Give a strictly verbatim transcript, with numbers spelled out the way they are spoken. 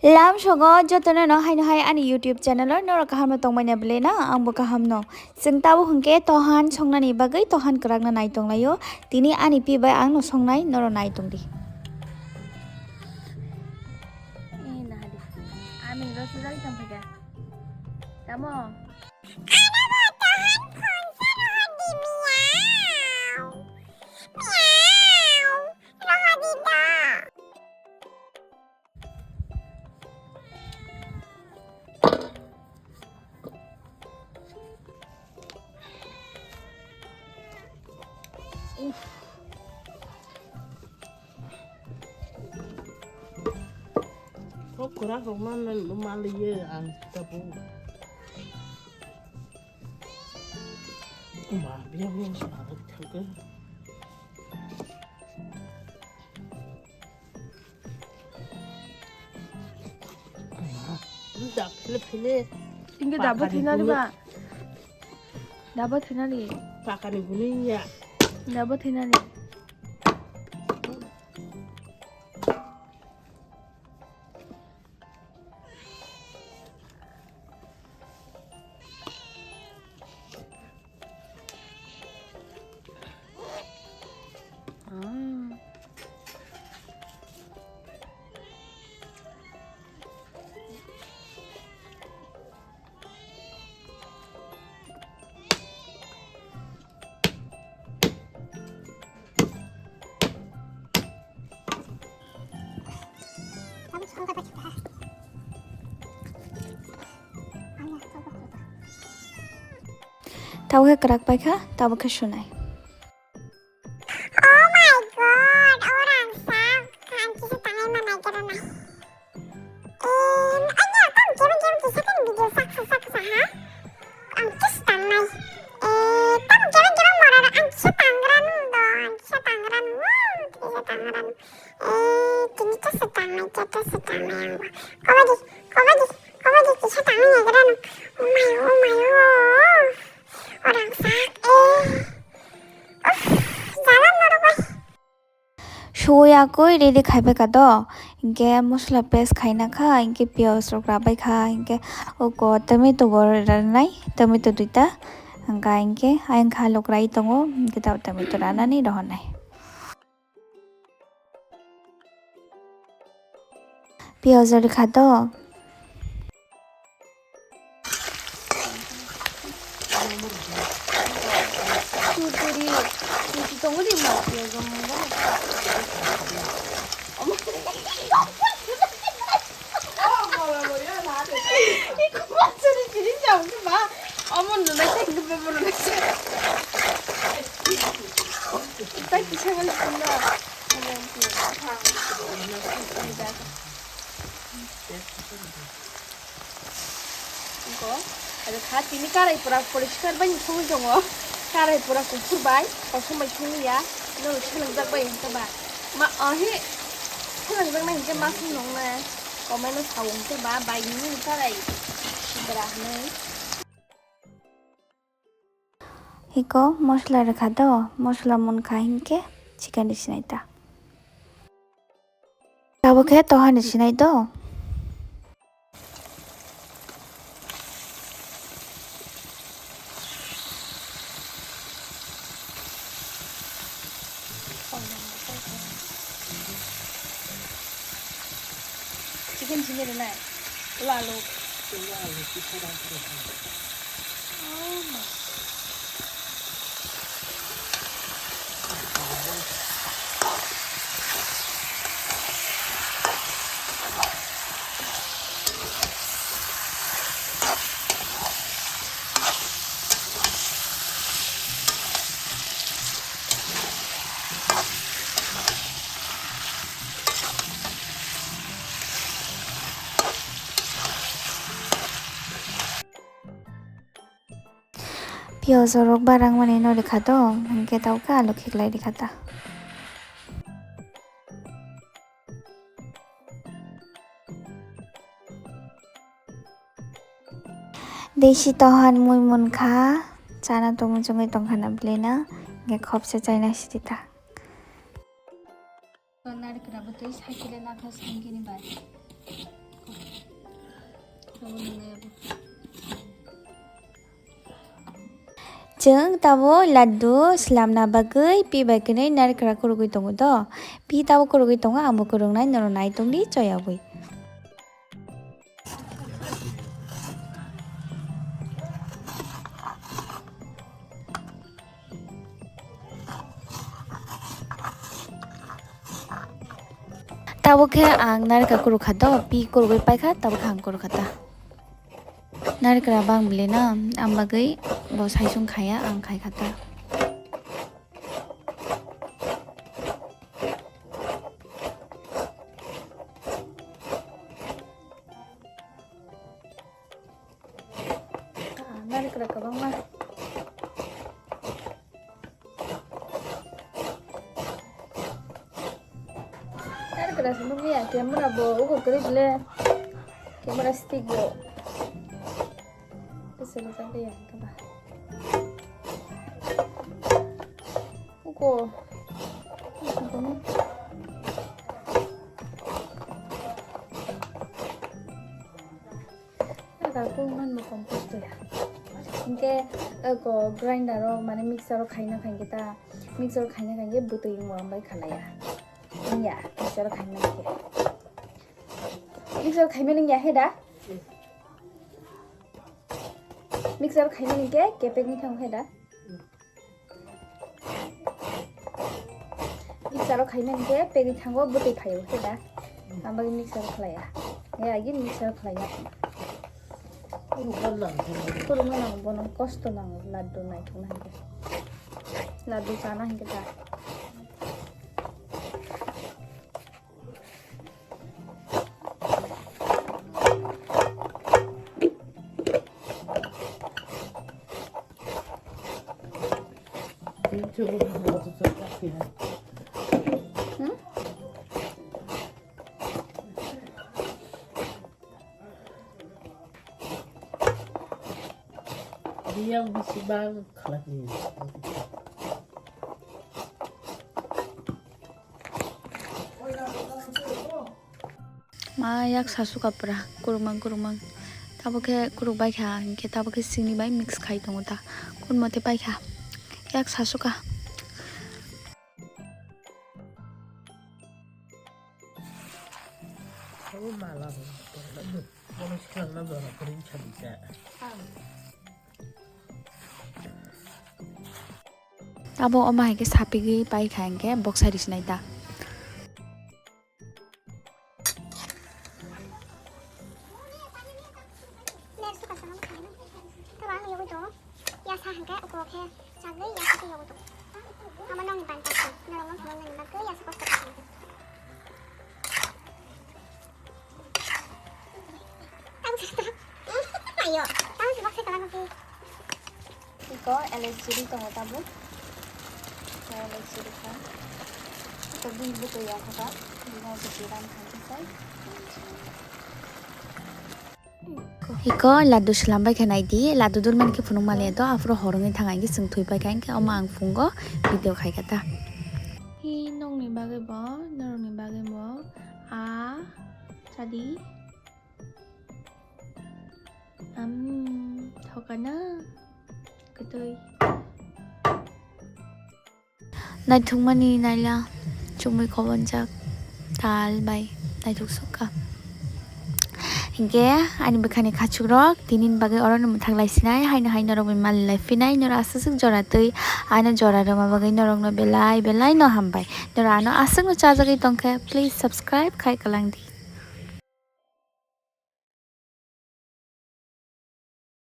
Lam sogo jotono no haino hai ani YouTube channel o norok kaham no tongmani bwle na, ang bo kaham no. Chwng tabuk hwnkhe tohan songnani bagwi tohan kwrak no nai tonglaio. Tini ani pi bai ang no songnai, norok nai tongdi. Ani rosijak tongphaikha. Tamo? Kok kwrak rok ma nang maliye ang tabuk. Ma biya mo sa thangke. Dak phile phile. Inge dabo thinani ba. Dabo thinani. Pakani guni ya. Dabo thinani. Tabuk khe kwrak paikha, tabuk khe sunai. Oh my God, orang sak, kan kisa tangai manai kero nai. Em, anya, tam kero kero kisa kan video sak sak sak sak ha. Ang kisa tangnai. Eh, tam kero kero mora ang kisa tangra nung do, ang kisa tangra nung, kisa tangra nung. Eh, tini kisa tangnai, kisa tangnai ang. Komedi, komedi, komedi kisa tangnai ya kero nung. Oh my, oh my, oh. Orang sak, eh. Uff, jalan norok bai. Suya koi ready khai bai ka do. Hinkhe mosola paste khaina kha, hinkhe piyaj rok rabai kha, hinkhe uko tomato bo ranai, tomato duita. Hinkhe, hinkhe ayang kha lok rai tongo, hinkhe tabuk tomato ranani rohornai. Piyaj rikha do. Kurkuri, kurkuri tongo di ma, piyaj rok mungkha. Iko masuri chini jam ke ba. Omo nunai tei ke ba nunai. Tei kisa ngali chini na. Iko, aro kha tini karai pura poriskar bai thungwi tongo. Karai pura kuphur bai, kosom bai thungwi ya. Nolo selangjak bai hwnkhe ba. Ma, ahi, selangjaknai hwnkhe ma song nongnai. Komai no sao hwnkhe ba, bai nini karai sibra hwnwi. Iko mosola rwkha do, mosola munkha hinkhe chicken ni sinai ta. Tabuk khe toha ni sinai do. Chicken simi rwnai, ulo alu. Ulo alu, kisa rang kisa rang. Oh my. Piyaj rok barang mani no rikha do, hinkhe tawkhe alu khiklai rikha ta. Desi tohan mui munkha, chana tongmung chungwi tongkha na bwlwi na, hinkhe khopsa chaina sidi ta. Narikra bwtwi cycle nakha sangkini bai. Chwng tabuk laddu swlamna bagwi pi bai kwnwi narikra kurugwi tongo do. Pi tabuk kurugwi tongo, ang bo kuruknai, norok nai tongdi choyagwi. Tabuk khe ang narikra kuruk kha do, pi kurugwi paikha, tabuk khe ang kuruk kha ta. Narikra bang bile na, ang bagwi bo saisung khaya, ang khai kha ta. Ah, narikra kwbangma. Narikra se nukya, camera bo ugo kwrwi bile, camera stick bo. Bwswk rwchapya hwnkhe ba. Uko. Aga kung man mo compost ya. Hingke, uko grinder o mane mixer o khaina khainke ta. Mixer o khaina khainke bwtwi wng wng bai khalaya. Wngya, mixer o khaina khe. Mixer o khaimani wngya he da? Mixer o khaimani khe kepek ni thang he da? Mixer o khaimani khe pegwi thango bwtwi phaio khe da. Ang bagwi mixer o khlaiya. He agi mixer o khlaiya. Kurungma nango bono kosto nango laddu naithokna hinkhe. Laddu chana hinkhe da. Biyang bisi bang khalani. Ma yak sasuka pura kurumang kurumang. Tabo khe kuruk bai kha, hinkhe tabo khe sini bai mix khai tongo ta. Kun mote pai kha. Yak sasuka. Abo oma hai khe sapigwi pai kha hinkhe boksa risinai ta. Yasa hingke uko khe chagwi yasa khe yogwi tongo. Amo nokni banta se norok no phunuknani bagwi yasa kosto kha. Tamo se ta. Ayo, tamo se baksa kana khe. Iko L S G D tongo tabuk. L S G D kha. Iko bini bwtwi ya kha. Bini bwtwi ram kha khe sai. Iko laddu swlam bai kha nai di, laddu dul mani khe phunuk mali to, aphuru hor wngwi thang ai khe chwng thwi pai kha, hinkhe omo ang phungo video khai kha ta. Hi nokni bagwi bo, norokni bagwi bo, a, chadi. Am, thokana, kwtwi. Naithokmani naila chumui khobonjak tal bai naithok sukha. Hinkhe ani bwkhani khachukrok tinini bagwi orono mwthak lai sinai, haino hai norok bai mali lai phinai, norok aswk swk jora twi ano jora rwma bagwi norokno belai belai no hambai. Norok ano aswkno chajagwi tongkhe, please subscribe khai kwlangdi.